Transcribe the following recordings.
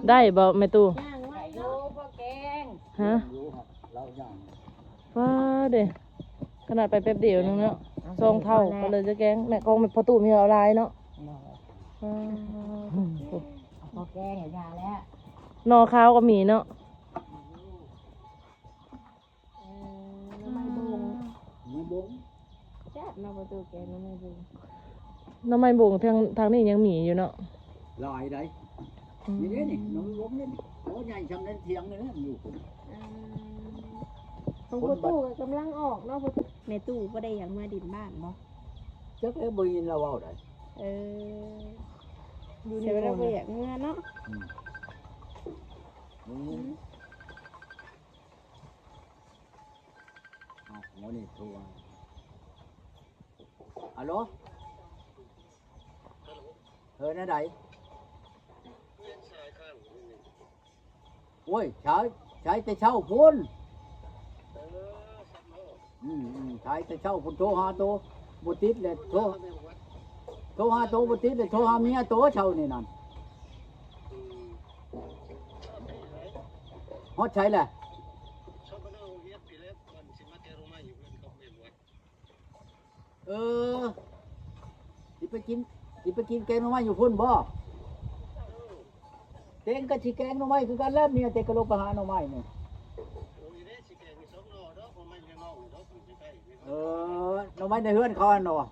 ໄດ້ບໍ່ແມ່ຕູ້? ຍ່າງໄວເນາະ ພໍແກງ ຮະ? ວ່າເດ້ ຂະໜາດໄປແປັບດຽວໜຶ່ງເນາະ ສອງເທົ່າ ພໍແລ້ວ ກໍເລີຍຈະແກງ. ແມ່ຂອງພໍ່ຕູ້ມີເອົາຫຼາຍເນາະ. ພໍແກງຢ່າແລ້ວ ໜໍ່ຂາວກໍມີເນາະ. ເອີ ໜໍ່ໄມ້ບົງ ໜໍ່ໄມ້ບົງ ແຊບເນາະ ປະຕູ ແກງໜໍ່ໄມ້ບົງ. ໜໍ່ໄມ້ບົງທາງ ທາງນີ້ຍັງມີຢູ່ເນາະ ຫຼາຍໃດ໋. ອືມ ນີ້ເດ້ນີ້ ໜໍ່ໄມ້ບົງນີ້ ໂອ້ ໃຫຍ່ຊ່ຳໃນຖຽງນີ້ແຫຼະ ມັນຢູ່ພຸ້ນ. ອືມ ຂອງປະຕູກໍກຳລັງອອກເນາະ. ແມ່ຕູ້ບໍ່ໄດ້ຢາກເມືອດິນບ້ານບໍ່? ຈັກແລ້ວ ບໍ່ຍິນລາວເວົ້າໃດ໋. ເອີ ຢູ່ນີ້ ແຕ່ວ່າລາວບໍ່ຢາກເມືອເນາະ. ອືມ ອືມ ອ້າວ ໝໍນີ້ໂທມາ. ອາໂລ ເອີ ແນວໃດ? ໂອ້ຍ ສາຍ ສາຍແຕ່ເຊົ້າພຸ້ນ. ອືມ ອືມ ສາຍແຕ່ເຊົ້າພຸ້ນ ໂທຫາໂຕບໍ່ຕິດແລ້ວ ໂທ ໂທຫາໂຕບໍ່ຕິດແລ້ວ ໂທຫາເມຍໂຕເຊົ້ານີ້ນັ້ນ. ຮອດໃສແຫຼະ? ເອີ ຊິໄປກິນ ຊິໄປກິນແກງໜໍ່ໄມ້ຢູ່ພຸ້ນບໍ່? ເຕັງກໍຊິແກງໜໍ່ໄມ້ຄືກັນແຫຼະ ເມຍເຕັງກໍລົງໄປຫາໜໍ່ໄມ້ນີ້. ເອີ ໜໍ່ໄມ້ໃນເຮືອນເຂົາຫັ້ນເນາະ.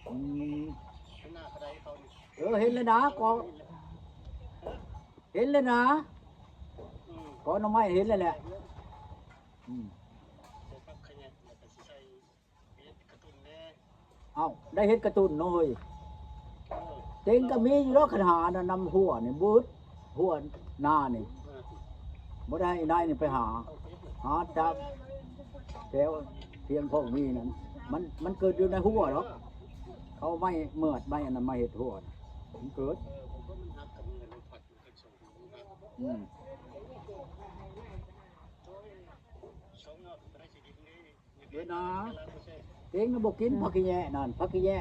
ອືມ ເອີ ເຫັນແລ້ວນະ ກໍເຫັນແລ້ວນະ ກໍໜໍ່ໄມ້ເຫັນແລ້ວແຫຼະ. ອືມ ເອົ້າ ໄດ້ເຮັດກະຕຸ້ນເນາະເຮີ້ຍ. ເຕັງກໍມີຢູ່ດອກ ຄັນຫານະ ນຳຫົວນີ້ ເບິດຫົວນານີ້ ບໍ່ໄດ້ນາຍນີ້ໄປຫາ ຫາຈາກແຖວພຽງຂອງມີນັ້ນ ມັນ ມັນເກີດຢູ່ໃນຫົວດອກ. ເຂົາເອົາໄມ້ເໝືອດ ໄມ້ອັນນັ້ນມາເຮັດຫົວ ມັນເກີດ. ອືມ ເອີນາ ເຕັງນະບໍ່ກິນຜັກຂີ້ແຍະນັ້ນ ຜັກຂີ້ແຍະ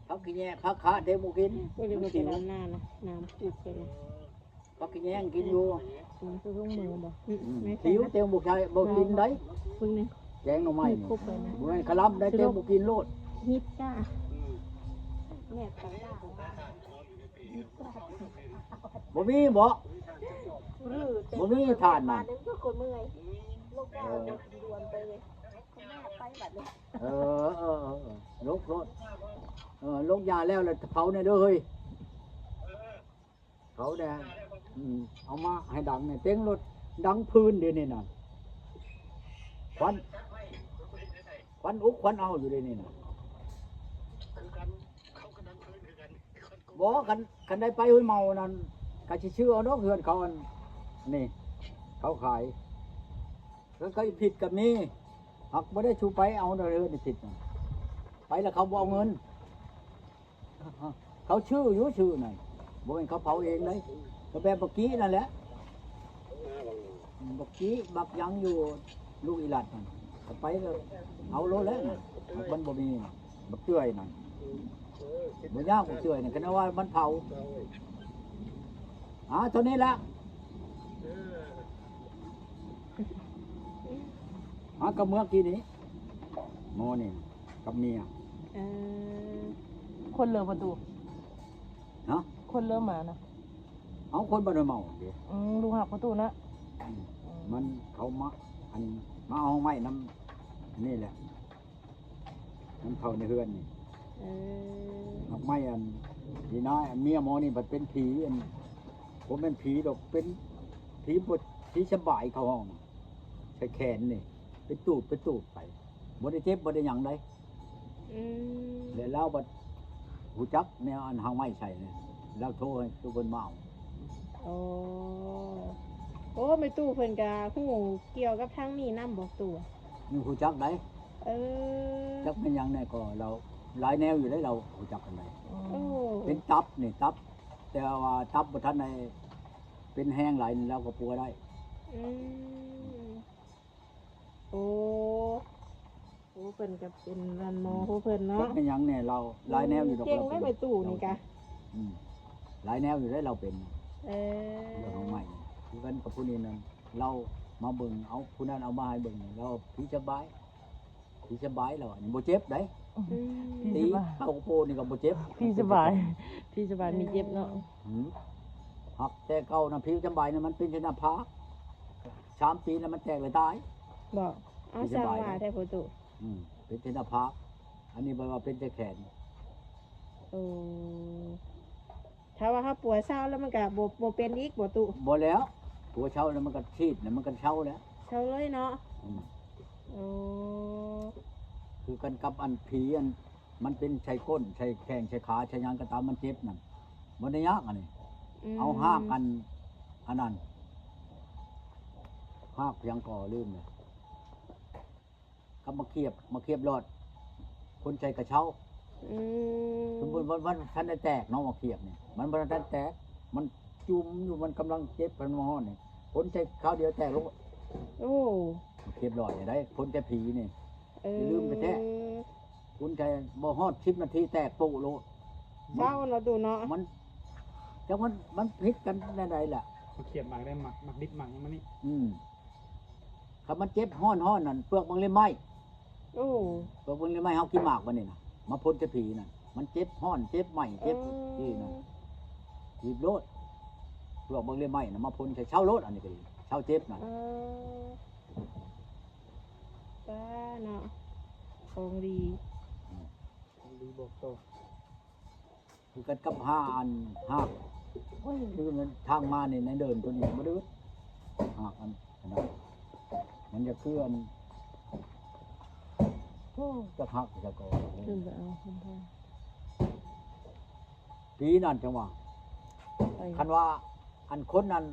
ຜັກຂີ້ແຍະ ຜັກຂາເຕັງບໍ່ກິນ ມັນຫິວ. ຜັກຂີ້ແຍະກິນຢູ່ ອືມ ຫິວ ເຕັງບໍ່ໃຊ້ ບໍ່ກິນໄດ໋. ແກງໜໍ່ໄມ້ນີ້ບໍ່ແມ່ນຄະລຳໄດ໋ ເຕັງບໍ່ກິນໂລດ. ມິດຈ້າ ແມ່ນ ບໍ່ມີບໍ? ບໍ່ມີຖ່ານນະ. ເອີ ເອີ ເອີ ເອີ ລົກໂລດ. ເອີ ລົກຢາແລ້ວ ແລ້ວເຜົາແດ່ເດີເຮີ້ຍ. ເຜົາແດ່ ອືມ ເອົາມາໃຫ້ດັງແດ່. ເຕັງໂລດ ດັງຟືນເດນີ້ນະ. ຄວັນ ຄວັນອົກຄວັນເອົາຢູ່ເດນີ້ນະ. ບໍ່ ຄັນ ຄັນໄດ້ໄປຫ້ວຍເມົານັ້ນ ກະຊິຊື້ເອົາດອກເຮືອນເຂົາອັນນີ້ ເຂົາຂາຍ. ເຮືອນເຂົາອີກຜິດກະມີ ຫາກບໍ່ໄດ້ຊູໄປເອົາເຮືອນອີກຜິດນະ ໄປແລ້ວເຂົາບໍ່ເອົາເງິນ. ເຂົາຊື້ຢູ່ ຊື້ນັ້ນ ບໍ່ແມ່ນເຂົາເຜົາເອງເດ້. ກໍແບບບັກກີ້ນັ້ນແຫຼະ ບັກກີ້ບັກຫຍັງຢູ່ລູກອີລັດນັ້ນ ກໍໄປກໍເອົາໂລດແຫຼະ. ມັນບໍ່ມີ ບັກເຈື່ອຍນັ້ນ ບໍ່ຍາກ ບັກເຈື່ອຍນັ້ນ ຄັນວ່າມັນເຜົາ. ອ່າ ເທົ່ານີ້ລະ ຫາກັບເມືອກີ້ນີ້ ໝໍນີ້ກັບເມຍ. ເອີ ຄົນເລີປະຕູ ຮະ? ຄົນເລີມານະ ເອົາ ຄົນບ້ານຫ້ວຍເມົາເດ້. ອືມ ລູກຮັກປະຕູນະ. ອືມ ອືມ ມັນເຂົ້າມາ ອັນ ມາເອົາໄມ້ນຳນີ້ແຫຼະ. ມັນເຂົ້າໃນເຮືອນນີ້. ເອີ ດອກໄມ້ອັນ ດີນາ ອັນເມຍໝໍນີ້ບັດເປັນຜີ ອັນ ບໍ່ແມ່ນຜີດອກ ເປັນຜີ ບົດ ຜີສະບາຍ ເຂົາຮ້ອງ ໃສ່ແຂນນີ້ ເປັນຕູບ ເປັນຕູບໄປ ບໍ່ໄດ້ເຈັບ ບໍ່ໄດ້ຫຍັງໃດ. ອືມ ແລ້ວລາວບັດຮູ້ຈັກແນວອັນເຮົາໄມ້ໃສ່ນີ້ ລາວໂທໃຫ້ທຸກຄົນມາເອົາ. ໂອ້ ໂອ້ ແມ່ຕູ້ເພິ່ນກະຮູ້ກ່ຽວກັບທາງນີ້ນຳບໍ່ຕູ້? ຍັງຮູ້ຈັກໃດ. ເອີ ຈັກແມ່ນຫຍັງແດ່ກໍລາວ ຫຼາຍແນວຢູ່ເດ້ ລາວຮູ້ຈັກອັນໃດ. ໂອ້ ເປັນຕັບນີ້ ຕັບ ແຕ່ວ່າຕັບບໍ່ທັນໄດ້ເປັນແຮງຫຼາຍ ລາວກໍປົວໄດ້. ອືມ ໂອ້ ໂອ້ ເພິ່ນກໍເປັນອັນໝໍຂອງເພິ່ນເນາະ. ເປັນຫຍັງແດ່ລາວ ຫຼາຍແນວຢູ່ດອກ. ເກັ່ງເດ້ແມ່ຕູ້ນີ້ກະ. ອືມ ຫຼາຍແນວຢູ່ເດ້ລາວເປັນ ເອີ ເລື່ອງຂອງໄມ້ ຄືກັນກັບຜູ້ນີ້ນັ້ນ ລາວມາເບິ່ງ ເອົາຜູ້ນັ້ນເອົາມາໃຫ້ເບິ່ງ ລາວຜີສະບາຍ ຜີສະບາຍ ລາວວ່າ ນີ້ບໍ່ເຈັບໃດ ອືມ ຕີເຂົ້າໂປນີ້ກໍບໍ່ເຈັບ ຜີສະບາຍ ຜີສະບາຍມີເຈັບເນາະ ອືມ ຫາກແຕ່ເກົ່ານະ ຜີສະບາຍນະ ມັນເປັນເສັ້ນໜ້າຜາກ ສາມປີແລ້ວມັນແຕກແລ້ວຕາຍ ບໍ່ ເອົາ ສະບາຍ ວ່າແທ້ພໍ່ຕູ້ ອືມ ເປັນແຕ່ໜ້າຜາກ ອັນນີ້ແປວ່າເປັນແຕ່ແຂນ ໂອ້ ຖ້າວ່າເຮົາປົວເຊົາແລ້ວມັນກະບໍ່ ບໍ່ເປັນອີກບໍ່ຕູ້? ບໍ່ແລ້ວ ປົວເຊົາແລ້ວມັນກະຊີດແລ້ວມັນກະເຊົາແລ້ວ ເຊົາເລີຍເນາະ ອືມ ໂອ້ ຄືກັນກັບອັນຜີອັນ ມັນເປັນໃສ່ກົ້ນ ໃສ່ແຂ້ງ ໃສ່ຂາ ໃສ່ຫຍັງກໍຕາມ ມັນເຈັບນັ້ນ ບໍ່ໄດ້ຍາກອັນນີ້ ອືມ ເອົາຮາກອັນ ອັນນັ້ນ ຮາກຫຍັງກໍລືມແລ້ວ ກັບໝາກຂຽບ ໝາກຂຽບຫຼອດ ພົ່ນໃສ່ກະເຊົາ ອືມ ສົມມຸດວ່າມັນທັນໄດ້ແຕກເນາະ ໝາກຂຽບນີ້ ມັນບໍ່ທັນແຕກ ມັນຈຸ່ມຢູ່ ມັນກຳລັງເຈັບ ຄັນວ່າຮ້ອນນີ້ ພົ່ນໃສ່ຄາວດຽວແຕກໂລດ ໂອ້ ໝາກຂຽບຫຼອດນີ້ໄດ໋ ພົ່ນໃສ່ຜີນີ້ ເອີ ຢ່າລືມໄປແທ້ ຄຸນໃສ່ບໍ່ຮອດສິບນາທີແຕກໂປະໂລດ ເຊົາເນາະຕູ້ເນາະ ມັນ ຈັກມັນ ມັນຜິດກັນແນວໃດລະ ມາຂຽບໝາກໄດ້ ໝາກ ໝາກດິບໝາກຫຍັງມັນນີ້ ອືມ ຄັນມັນເຈັບຮ້ອນໆນັ້ນ ເປືອກບັກເລັບໄມ້ ໂອ້ ເປືອກບັກເລັບໄມ້ເຮົາກິນໝາກບັດນີ້ນະ ມາພົ່ນໃສ່ຜີນັ້ນ ມັນເຈັບຮ້ອນ ເຈັບໄໝ້ ເຈັບ ເອີ ທີ່ນັ້ນ ທີບໂລດ ເປືອກບັກເລັບໄມ້ນະ ມາພົ່ນໃສ່ເຊົາໂລດ ອັນນີ້ກໍດີ ເຊົາເຈັບນະ ເອີ ປ້າເນາະ ຂອງດີ ອືມ ຂອງດີບອກຕໍ່ ຄືກັນກັບຫ້າອັນ ຮາກ ໂອ້ຍ ຄືມັນທາງມານີ້ໃນເດີ່ນຕົວນີ້ບໍ່ໄດ້ ຮາກອັນ ອັນນັ້ນ ມັນຈະຄືອັນ ໂອ້ ຈັກຮາກຈັກກໍ ຂຶ້ນໄປເອົາ ຂຶ້ນໄປ ປີນັ້ນຈັ່ງວ່າ ໄປ ຄັນວ່າ ອັນຄົນນັ້ນ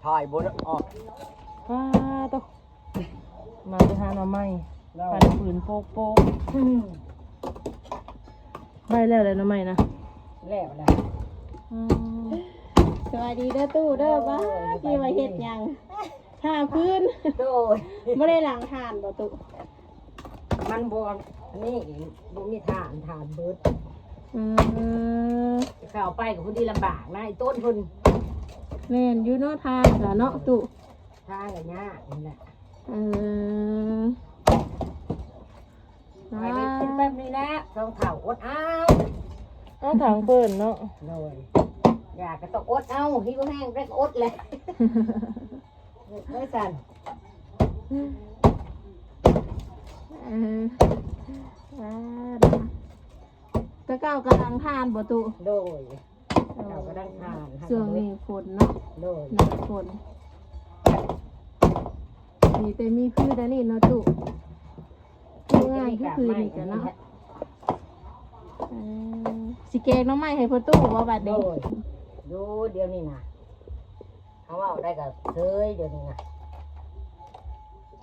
ຖ່າຍບໍ່ໄດ້ອອກ ປາໂຕ ມາແຕ່ຫາໜໍ່ໄມ້ ໂດຍ ພັນຟືນໂປກໆ ອືມ ໄດ້ແລ້ວແຫຼະໜໍ່ໄມ້ນະ ແລ້ວແຫຼະ ອືມ ສະບາຍດີເດີຕູ້ເດີ ໂດຍ ວ່າ ສະບາຍດີ ທີ່ວ່າເຮັດຫຍັງ ຖ້າຟືນ ໂດຍ ບໍ່ໄດ້ຫຼັງຖ່ານບໍ່ຕູ້? ມັນບໍ່ ອັນນີ້ ບໍ່ມີຖ່ານ ຖ່ານເບິດ ອືມ ເຂົ້າໄປກໍພໍດີລຳບາກນະ ໄອ້ຕົ້ນເພິ່ນ ແມ່ນຢູ່ເນາະ ທາງລະເນາະຕູ້ ທາງກໍຍາກນີ້ແຫຼະ ເອີ ໄປໄດ້ກິນແບບນີ້ແຫຼະ ສອງເຖົ້າອົດເອົາ ເອົາທາງເພິ່ນເນາະ ໂດຍ ຢາກກໍຕ້ອງອົດເອົາ ຫິວແຮງໄປກໍອົດແຫຼະ. ເອີ ຊັ້ນ ເອີ ແຕ່ເກົ່າກໍດັງຖ່ານບໍ່ຕູ້? ໂດຍ ເກົ່າກໍດັງຖ່ານ ຊ່ວງນີ້ຝົນເນາະ ໂດຍ ໜ້າຝົນ ມີແຕ່ມີພືດອັນນີ້ເນາະຕູ້. ເຮັດງ່າຍຄືຄືນີ້ກະເນາະ ເອີ ຊິແກງໜໍ່ໄມ້ໃຫ້ພໍ່ຕູ້ບໍ່ບັດນີ້? ໂດຍ ຢູ່ດຽວນີ້ນະ ເຮົາເວົ້າໄດ້ກະເຊີຍດຽວນີ້ນະ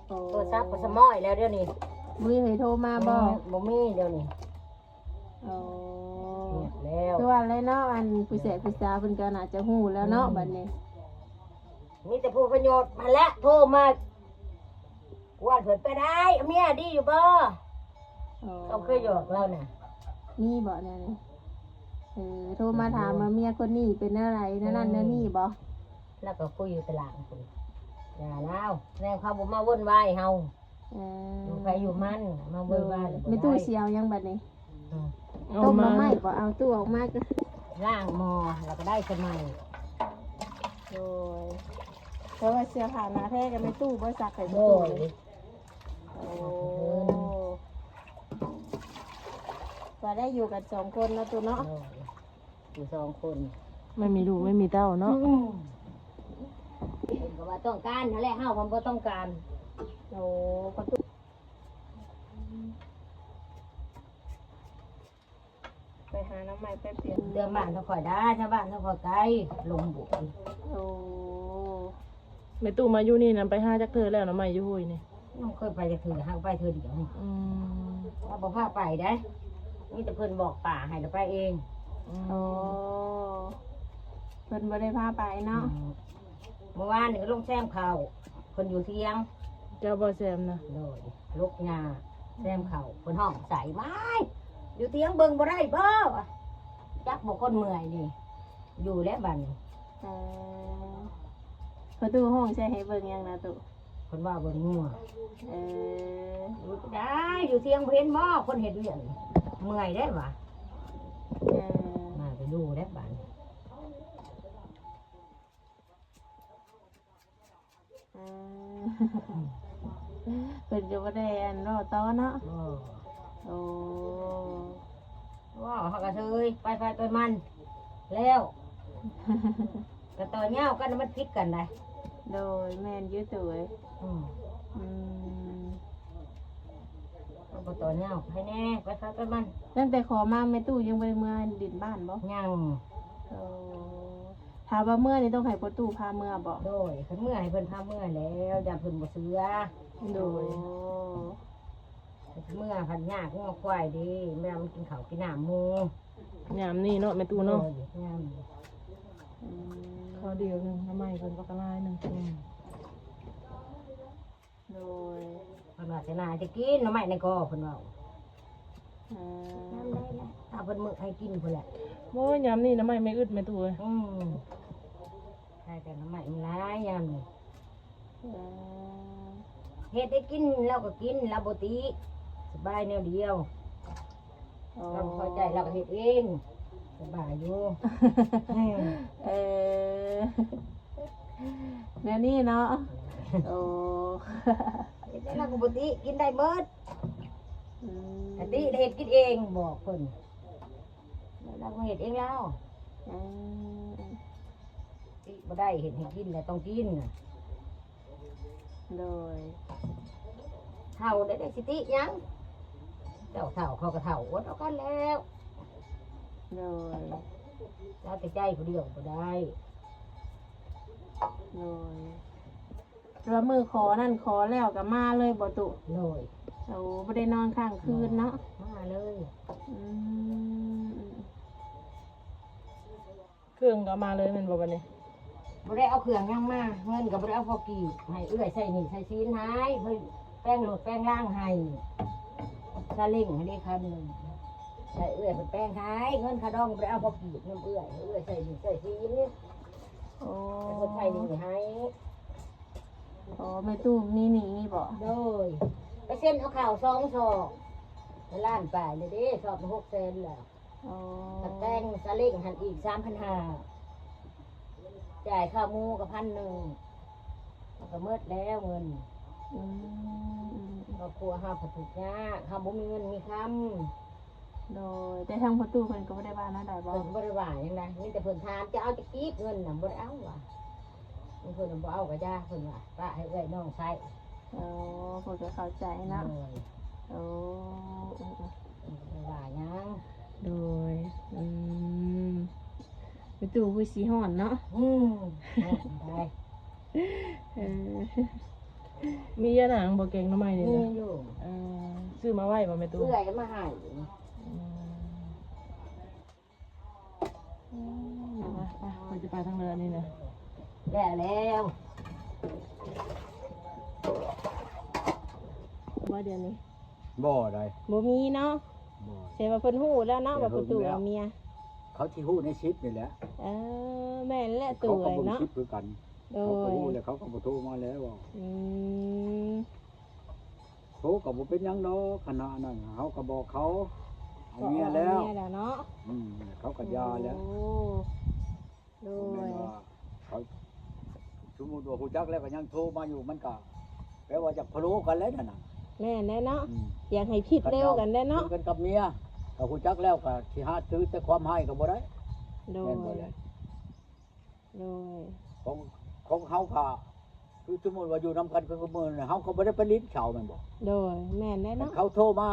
ໂອ້ ໂທລະສັບກໍສະໝ້ອຍແລ້ວດຽວນີ້ ບໍ່ມີໃຜໂທມາບໍ່? ອືມ ບໍ່ມີດຽວນີ້ ໂອ້ ງຽບແລ້ວ ຄືວ່າແຫຼະເນາະ ອັນຜູ້ແສບຜູ້ສາວເພິ່ນກໍໜ້າຈະຮູ້ແລ້ວເນາະ ອືມ ບັດນີ້ ມີແຕ່ຜູ້ປະໂຫຍດຫັ້ນແຫຼະໂທມາ ກວນເພິ່ນໄປໄດ້ ເມຍດີຢູ່ບໍ່? ອໍ ເຂົາເຄີຍຫຍອກລາວນະ ມີບໍ່ແນວນີ້? ເອີ ໂທມາຖາມວ່າເມຍຄົນນີ້ເປັນແນວໃດ ແນວນັ້ນແນວນີ້ບໍ່? ລາວກໍຄຸຍຢູ່ຕະຫຼາດພຸ້ນ ຢ່າລາວ ແນວເຂົາບໍ່ມາວົນວາຍເຮົາ ເອີ ຢູ່ໃຜຢູ່ມັນ ມາໂວຍວາຍແລ້ວບໍ່ໄດ້ ແມ່ຕູ້ຊິເອົາຫຍັງບັດນີ້? ອືມ ຕົ້ມໜໍ່ໄມ້ບໍ່? ເອົາຕູ້ອອກມາກໍລ້າງໝໍ້ ແລ້ວກໍໄດ້ສະໄໝ ໂດຍ ແຕ່ວ່າເສື້ອຜ້າໜ້າແພກັບແມ່ຕູ້ບໍ່ຊັກໃຫ້ ໂດຍ ຕູ້ ໂອ້ ວ່າໄດ້ຢູ່ກັນສອງຄົນເນາະຕູ້ເນາະ ໂດຍ ຢູ່ສອງຄົນ ໄມ່ມີລູກໄມ່ມີເຕົ້າເນາະ ອືມ ເພິ່ນກໍວ່າຕ້ອງການຫັ້ນແຫຼະ ເຮົາມັນບໍ່ຕ້ອງການ ໂອ້ ປະຕູ ໄປຫາໜໍ່ໄມ້ແປັບດຽວ ເລື່ອງບ້ານເຮົາຂ້ອຍດາ ຊາວບ້ານເຮົາຂ້ອຍໄກ ລົມບຸນ ໂອ້ ແມ່ຕູ້ມາຢູ່ນີ້ນະ ໄປຫາຈັກເທື່ອແລ້ວ ໜໍ່ໄມ້ຢູ່ຫ້ວຍນີ້? ຍັງບໍ່ເຄີຍໄປຈັກເທື່ອ ຫາໄປເທື່ອດຽວນີ້ ອືມ ລາວບໍ່ພາໄປເດ້ ມີແຕ່ເພິ່ນບອກປ່າໃຫ້ລະໄປເອງ ອືມ ໂອ້ ເພິ່ນບໍ່ໄດ້ພາໄປເນາະ ອືມ ເມື່ອວານນີ້ກໍລົງແຊມເຂົ້າ ເພິ່ນຢູ່ທຽງ ເຈົ້າບໍ່ແຊມນະ? ໂດຍ ລົກຫຍ້າ ແຊມເຂົ້າ ເພິ່ນຮ້ອງໃສ່ ວ້າຍ ຢູ່ທຽງເບິ່ງບໍ່ໄດ້ບໍ່? ຈັກບໍ່ຄົນເມື່ອຍນີ້ ຢູ່ແລ້ວບັດນີ້. ເອີ ພໍ່ຕູ້ຮ້ອງໃສ່ໃຫ້ເບິ່ງຫຍັງນະຕູ້? ເພິ່ນວ່າເບິ່ງງົວ. ເອີ ຢູ່ໄດ້ ຢູ່ທຽງບໍ່ເຫັນບໍ່ ຄົນເຮັດວຽກ ເມື່ອຍເດ້ວ່າ. ເອີ ມາໄປຢູ່ແລ້ວບັດນີ້. ອືມ ເພິ່ນກໍບໍ່ໄດ້ອັນເວົ້າຕໍ່ເນາະ. ບໍ່ ໂອ້ ເວົ້າເຮົາກໍເຊີຍ ໄປໃຜໄປມັນ ແລ້ວ ກໍຕໍ່ຍາວກັນ ມັນຜິດກັນໄດ໋. ໂດຍ ແມ່ນຢູ່ຕູ້ເອີຍ. ອືມ ອືມ ເຮົາກໍຕໍ່ຍາວ ໃຜແດ່ ໄປໃຜໄປມັນ. ຕັ້ງແຕ່ຂໍມາແມ່ຕູ້ຍັງບໍ່ໄດ້ເມືອດິນບ້ານບໍ່? ຍັງ. ໂອ້ ຖ້າວ່າເມືອນີ້ຕ້ອງໃຫ້ພໍ່ຕູ້ພາເມືອບໍ? ໂດຍ ຄັນເມືອໃຫ້ເພິ່ນພາເມືອແລ້ວ ຢ້ານເພິ່ນບໍ່ເຊື່ອ. ໂດຍ ໂດຍ ເມືອພັດຍາກງົວຄວາຍເດ້ ແມ່ນມັນກິນເຂົ້າກິນນ້ຳໝູ່. ຍາມນີ້ເນາະແມ່ຕູ້ເນາະ. ໂດຍ ຍາມນີ້. ອືມ ເຂົ້າດຽວໜຶ່ງ ໜໍ່ໄມ້ເພິ່ນກໍກະລາຍໜຶ່ງ. ອືມ ໂດຍ ເພິ່ນວ່າຊິໜ້າຈະກິນໜໍ່ໄມ້ໃນກໍ ເພິ່ນເວົ້າ. ອືມ ຍາມໃດລະ ຖ້າເພິ່ນເມືອໃຫ້ກິນພຸ້ນແຫຼະ. ໂອ້ຍ ຍາມນີ້ໜໍ່ໄມ້ແມ່ອຶດແມ່ຕູ້ເອີຍ. ອືມ ຂາຍແຕ່ໜໍ່ໄມ້ມັນຫຼາຍຍາມນີ້. ອືມ ເຮັດໃຫ້ກິນລາວກໍກິນ ລາວບໍ່ຕິ ສະບາຍແນວດຽວ. ອໍ ລາວພໍໃຈລາວກໍເຮັດເອງ ສະບາຍຢູ່. ເອີ ແນວນີ້ເນາະ. ໂອ້ ເຮັດໃຫ້ລາວກໍບໍ່ຕິ ກິນໄດ້ເບິດ. ອືມ ກະຕິລະເຮັດກິນເອງ ບອກເພິ່ນ ລາວກໍເຮັດເອງລາວ. ອືມ ຕິບໍ່ໄດ້ ເຮັດໃຫ້ກິນລະຕ້ອງກິນ. ໂດຍ ເຖົ້າໄດ້ ໄດ້ສິຕິຫຍັງ ເຈົ້າເຖົ້າເຂົາກໍເຖົ້າ ອົດເອົາກັນແລ້ວ. ໂດຍ ເອົາແຕ່ໃຈຜູ້ດຽວກໍບໍ່ໄດ້. ໂດຍ ແຕ່ວ່າມື້ຂໍນັ້ນຂໍແລ້ວກໍມາເລີຍບໍ່ຕຸ? ໂດຍ ໂອ້ ບໍ່ໄດ້ນອນຄ້າງຄືນເນາະ. ມາເລີຍ. ອືມ ເຄື່ອງກໍເອົາມາເລີຍແມ່ນບໍ່ບັດນີ້? ບໍ່ໄດ້ເອົາເຄື່ອງຫຍັງມາ ເງິນກໍບໍ່ໄດ້ເອົາພໍກີບ ໃຫ້ເອື້ອຍໃຊ້ໜີ້ໃຊ້ສິນໃຫ້ ເພິ່ນແປງລົດແປງລາງໃຫ້ ຊາເລັງໃຫ້ເດ້ຄັນໜຶ່ງ ໃຫ້ເອື້ອຍເພິ່ນແປງໃຫ້ ເງິນຄ່າດອງບໍ່ໄດ້ເອົາພໍກີບນຳເອື້ອຍ ໃຫ້ເອື້ອຍໃຊ້ໜີ້ໃຊ້ສິນ. ໂອ້ ໃຫ້ເພິ່ນໃຊ້ໜີ້ໃຫ້. ອໍ ແມ່ຕູ້ມີໜີ້ນີ້ບໍ? ໂດຍ ໄປເຊັນເອົາເຂົ້າສອງຊອກ ໄປລ້ານປາຍເດ້ ຊອກຫົກແສນແລ້ວ. ອໍ ແຕ່ງຊາເລັງຫັ້ນອີກສາມພັນຫ້າ ຈ່າຍຄ່າໝູກໍພັນໜຶ່ງ ມັນກໍໝົດແລ້ວເງິນ. ອືມ ຄອບຄົວເຮົາກໍທຸກຍາກ ເຮົາບໍ່ມີເງິນມີຄຳ. ໂດຍ ແຕ່ທາງພໍ່ຕູ້ເພິ່ນກໍບໍ່ໄດ້ວ່າແນວໃດບໍ? ເພິ່ນບໍ່ໄດ້ວ່າຫຍັງໃດ ມີແຕ່ເພິ່ນຖາມ ຈະເອົາຈັກກີບເງິນນະ ບໍ່ໄດ້ເອົາວ່າ ເພິ່ນບໍ່ເອົາກໍຢ່າ ເພິ່ນວ່າປະໃຫ້ເອື້ອຍນ້ອງໃຊ້. ໂອ້ ເພິ່ນກໍເຂົ້າໃຈເນາະ. ໂດຍ ໂອ້ ເອີ ເພິ່ນກໍບໍ່ໄດ້ວ່າຫຍັງ. ໂດຍ ອືມ ແມ່ຕູ້ຄືຊິຮ້ອນເນາະ. ອືມ ຮ້ອນໄດ໋. ເອີ ມີຢານາງບໍ່ ແກງໜໍ່ໄມ້ນີ້ນະ? ມີຢູ່. ເອີ ຊື້ມາໄວ້ບໍ່ແມ່ຕູ້? ເອື້ອຍເອົາມາໃຫ້. ອືມ ອືມ ໄປ ໄປ ຂ້ອຍຈະໄປທາງເດີນນີ້ນະ. ແລ້ວ ແລ້ວ ບໍ່ ດຽວນີ້ ບໍ່ໄດ໋ ບໍ່ມີເນາະ. ບໍ່ ແຕ່ວ່າເພິ່ນຮູ້ແລ້ວເນາະ ວ່າພໍ່ຕູ້ເອົາເມຍ ເຂົາຊິຮູ້ໃນຄລິບນີ້ແຫຼະ. ເອີ ແມ່ນແຫຼະ ເຂົາກໍເບິ່ງຄລິບຄືກັນ. ໂດຍ ເຂົາກໍຮູ້ແລ້ວ ເຂົາກໍບໍ່ໂທມາແລ້ວ. ອືມ ໂທກໍບໍ່ເປັນຫຍັງດອກ ຄະນະນັ້ນ ເຮົາກໍບອກເຂົາເອົາເມຍແລ້ວ ເຂົາເອົາເມຍແລ້ວເນາະ. ອືມ ເຂົາກໍຢ່າແລ້ວ. ໂອ້ ໂດຍ ບໍ່ແມ່ນວ່າເຂົາ ສົມມຸດວ່າຮູ້ຈັກແລ້ວກໍຍັງໂທມາຢູ່ ມັນກໍແປວ່າຢາກພະໂລກັນແລ້ວນັ້ນນະ. ແມ່ນແຫຼະເນາະ. ອືມ ຢາກໃຫ້ຜິດເລວກັນແຫຼະເນາະ ຄືກັນກັບເມຍ ກໍຮູ້ຈັກແລ້ວກໍຊິຫາຖືແຕ່ຄວາມຮ້າຍກໍບໍ່ໄດ້. ໂດຍ ແມ່ນບໍ່ແຫຼະ? ໂດຍ ຂອງ ຂອງເຮົາກໍຄືສົມມຸດວ່າຢູ່ນຳກັນຄືມື້ນີ້ ເຮົາກໍບໍ່ໄດ້ໄປຫຼິ້ນເຂົາແມ່ນບໍ່? ໂດຍ ແມ່ນແຫຼະເນາະ. ເຂົາໂທມາ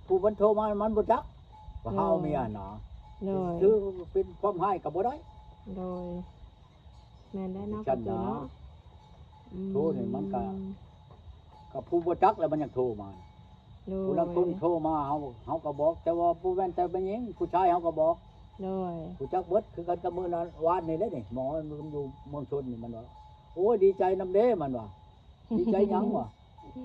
ຜູ້ມັນໂທມາມັນບໍ່ຈັກວ່າເຮົາເອົາເມຍນະ. ໂດຍ ຖືເປັນຄວາມຮ້າຍກໍບໍ່ໄດ້. ໂດຍ ແມ່ນແຫຼະເນາະ ຈັ່ງຊັ້ນນະ ປະຕູເນາະ. ອືມ ໂທນີ້ມັນກໍ ກໍຜູ້ບໍ່ຈັກແລ້ວມັນຍັງໂທມາ. ໂດຍ ຜູ້ລາງຄົນໂທມາ ເຮົາ ເຮົາກໍບອກ ແຕ່ວ່າບໍ່ແມ່ນແຕ່ແມ່ຍິງ ຜູ້ຊາຍເຮົາກໍບອກ. ໂດຍ ຮູ້ຈັກເບິດ ຄືກັນກັບມື້ນັ້ນ ວານນີ້ເດ້ນີ້ ໝໍມັນຢູ່ເມືອງຊົນນີ້ ມັນວ່າ ໂອ້ຍ ດີໃຈນຳເດ້ ມັນວ່າ ດີໃຈຫຍັງວະ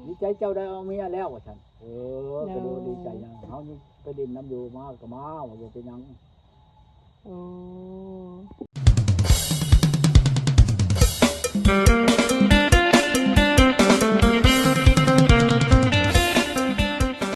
ດີໃຈເຈົ້າໄດ້ເອົາເມຍແລ້ວ ວ່າຊັ້ນ. ເອີ ໂດຍ ກໍບໍ່ດີໃຈຫຍັງ ເຮົາຍັງໄປຫຼິ້ນນຳຢູ່ ມາກໍມາ ວ່າບໍ່ເປັນຫຍັງ. ໂອ້